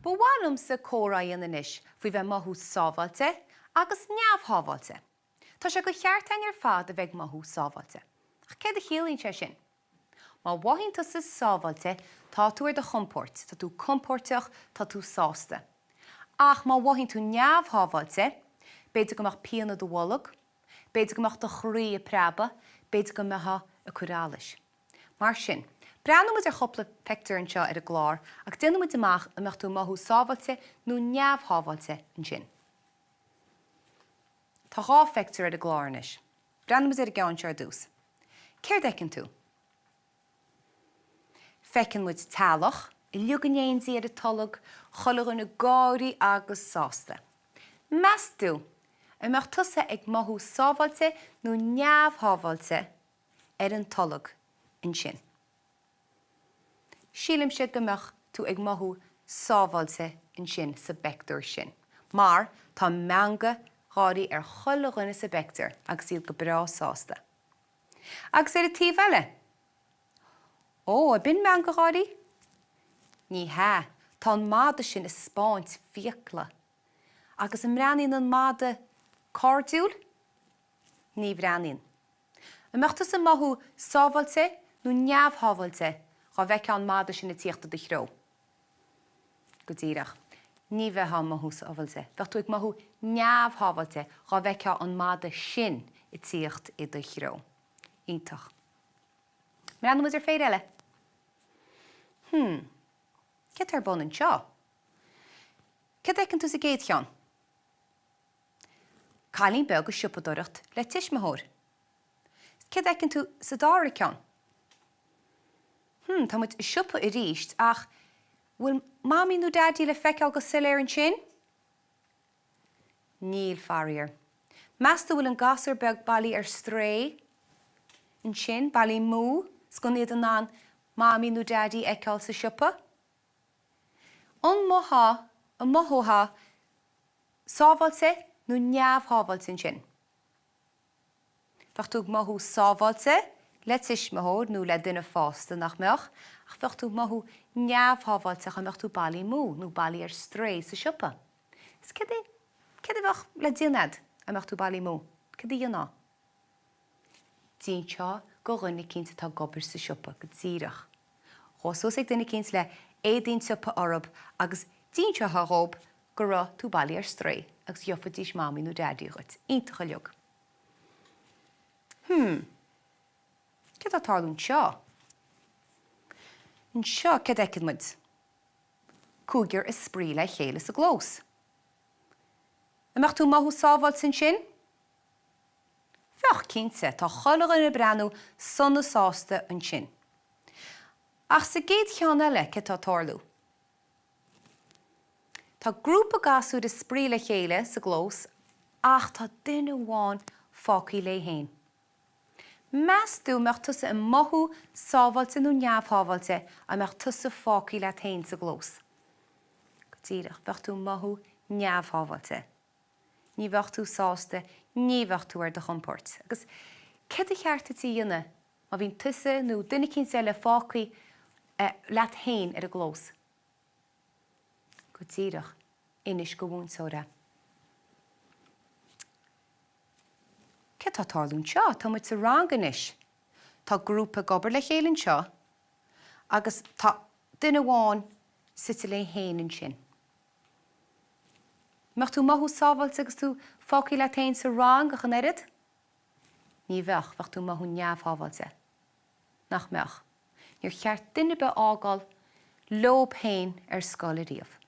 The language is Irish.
Ba mhaith liomsa comhrá a dhéanamh anois faoi bheith mothú sábháilte agus neamhshábháilte. Tá sé de cheart againn ar fad a bheith ag mothú sábháilte. Ach céard a chiallaíonn sé sin? Má mhothaíonn tusa sábháilte, tá tú ar do chompord, tá tú compóirteach, tá tú sásta. Ach má mhothaíonn tú neamhshábháilte, b'fhéidir go mbeadh pian i do bholg, b'fhéidir go mbeadh do chroí ag preabadh, b'fhéidir go mbeifeá ag cur allais. Mar sin, breathnóidh muid ar chúpla pictiúr anseo ar an gclár agus déanfaidh muid amach an mbeadh tú ag mothú sábháilte nó neamhshábháilte ansin. Tá dhá phictiúr ar an gclár anois. Breathnóidh muid ar an gceann seo ar dtús. Céard a fheiceann tú? Feiceann muid teaghlach, uilig in éindí ar an tolg, chuile dhuine ag gáirí agus sásta. Meas tú, an mbeadh tusa ag mothú sábháilte nó neamhshábháilte ar an tolg ansin? Sílimse go mbeadh tú ag mothú sábháilte ansin sa bpeictiúr sin, mar tá meangadh gáirí ar chuile dhuine sa bpeictiúr agus iad go breá sásta. Agus ar an taobh eile? Ó, ab in meangadh gáirí? Ní hea, tá an madadh sin ag 'spáint fiacla. Agus an mbreathnaíonn an madadh cairdiúil? Ní bhreathnaíonn. An mbeadh tusa ag mothú sábháilte nó neamhshábháilte dhá bhfeicfeá an madadh sin ag tíocht i do threo? Go díreach. Ní bheifeá ag mothú sábháilte. Bheadh tú ag mothú neamhshábháilte dhá bhfeicfeá an madadh sin ag tíocht i do threo. Iontach. Breathnóidh muid ar phéire eile. Hmm. Céard tá ar bun anseo? Céard a fheiceann tú sa gcéad cheann? Cailín beag ag siopadóireacht le tuismitheoir. Céard a fheiceann tú sa dara ceann? Hmm, tá muid i siopa arís ach bhfuil Mamaí nó Daidí le feiceáil go soiléir ansin? Níl, faraor. Meas tú bhfuil an gasúr beag bailí ar strae ansin, bailí amú, 's gan iad in ann Mamaí nó Daidí a fheiceáil sa siopa? An mbothá, an mothófá Sábháilte nó neamhshábháilte ansin? Bheadh tú ag mothú sábháilte le tuismitheoir nó le duine fásta, nach mbeadh? Ach bheadh tú ag mothú neamhshábháilte dá mbeadh tú bailí amú nó bailí ar strae sa siopa. Is céard é, céard a bheadh le déanamh a'd dá mbeadh tú bailí amú? Céard a dhéanfá? D'inseofá go dhuine eicínt atá ag obair sa siopa, go díreach. Ghabhfá suas ag duine eicínt le éadaí an tsiopa orthub agus d'inseofá dhób go raibh tú bailí ar strae agus gheofaidís Mamaí nó Daidí dhuit. Iontach uilig. Hmm. Céard atá ag tarlú anseo? Anseo, céard a fheiceann muid? Cúigear ag spraoi le chéile sa gclós. An mbeadh tú ag mothú sábháilte ansin? Bheadh, cinnte. Tá chuile dhuine ag breathnú sona sásta ansin. Ach sa gcéad cheann eile, céard tá ag tarlú? Tá grúpa gasúir ag spraoi le chéile sa gclós ach tá duine amháin fágtha léi féin. Meas tú an mbeadh tusa ag mothú sábháilte nó neamhshábháilte dá mbeadh tusa fágtha leat féin sa gclós? Go díreach, bheadh tú ag mothú neamhshábháilte. Ní bheadh tú sásta, ní bheadh tú ar do chompord. Agus céard ba cheart duit a dhéanamh má bhíonn tusa nó duine eicínt eile fágtha leat féin ar an gclós? Go díreach, inis do mhúinteoir é. Céard tá ag tarlú anseo? Tá muid sa rang anois. Tá grúpa ag obair le chéile anseo agus tá duine amháin suite léi féin ansin. Mbeadh tú ag mothú sábháilte agus tú fágtha leat féin sa rang ach an oiread? Ní bheadh, bheadh tú ag mothú neamhshábháilte. Nach mbeadh? Níor cheart duine ar bith a fhágáil leob féin ar scoil ariamh.